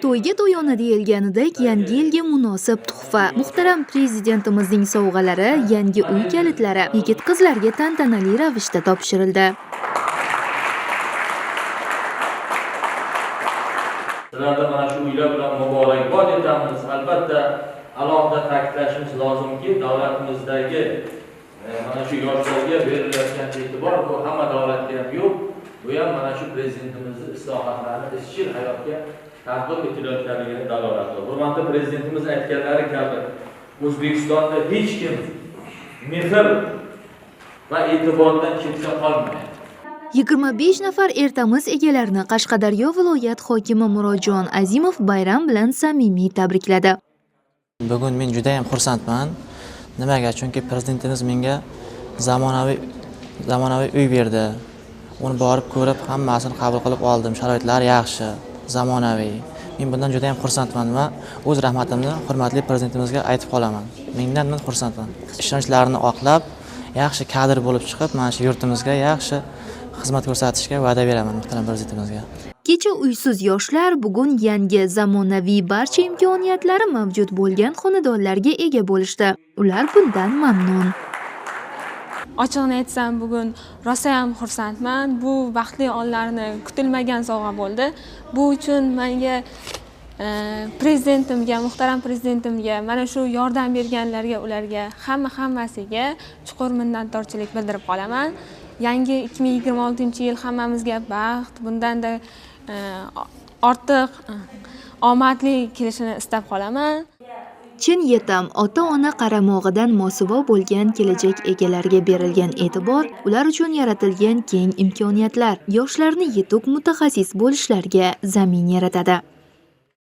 To'yga to'yona deyilganidek, yangi yilga munosib tuhfa. Muhtaram Prezidentimizning sovg'alari, yangi uy kalitlari yigit qizlarga tantanali ravishda topshirildi. Sizlarni mana shu uylar bilan muborakbod etamiz. Albatta, alohida ta'kidlashimiz lozimki, davlatimizdagi mana shu yoshlarga berilayotgan e'tibor bu hamma davlatga ham yo'q. Bu ham mana shu prezidentimizning islohotlarini izchil hayotga tatbiq etilayotganligidan dalolatdir. Hurmatli prezidentimiz aytganlari kabi, O'zbekistonda hech kim mehr va e'tibordan chetda qolmaydi. 25 nafar ertamiz egalarini Qashqadaryo viloyat hokimi Murodjon Azimov bayram bilan samimiy tabrikladi. Bugun men juda ham xursandman. Nimaga? Chunki prezidentimiz menga zamonaviy uy berdi. Uni borib ko'rib, hammasini qabul qilib oldim. Sharoitlar yaxshi, zamonaviy. Men bundan juda ham xursandman va o'z rahmatimni hurmatli prezidentimizga aytib qolaman. Mendan men xursandman. Ishonchlarini oqlab, yaxshi kadr bo'lib chiqib, mana shu yurtimizga yaxshi xizmat ko'rsatishga va'da beraman muhtaram prezidentimizga. Kecha uysiz yoshlar bugun yangi zamonaviy barcha imkoniyatlari mavjud bo'lgan xonadonlarga ega bo'lishdi. Ular bundan mamnun. Ochig'ini aytsam, bugun rosayam xursandman. Bu baxtli onlarni kutilmagan sovg'a bo'ldi. Bu uchun menga prezidentimga, muhtaram prezidentimga, mana shu yordam berganlarga, ularga hammasiga chuqur minnatdorchilik bildirib qolaman. Yangi 2026-yil hammamizga baxt, bundanda ortiq omadli kelishini istab qolaman. Chin yetim ota-ona qaramog'idan mosuvo bo'lgan kelajak egalariga berilgan e'tibor, ular uchun yaratilgan keng imkoniyatlar yoshlarni yetuk mutaxassis bo'lishlariga zamin yaratadi.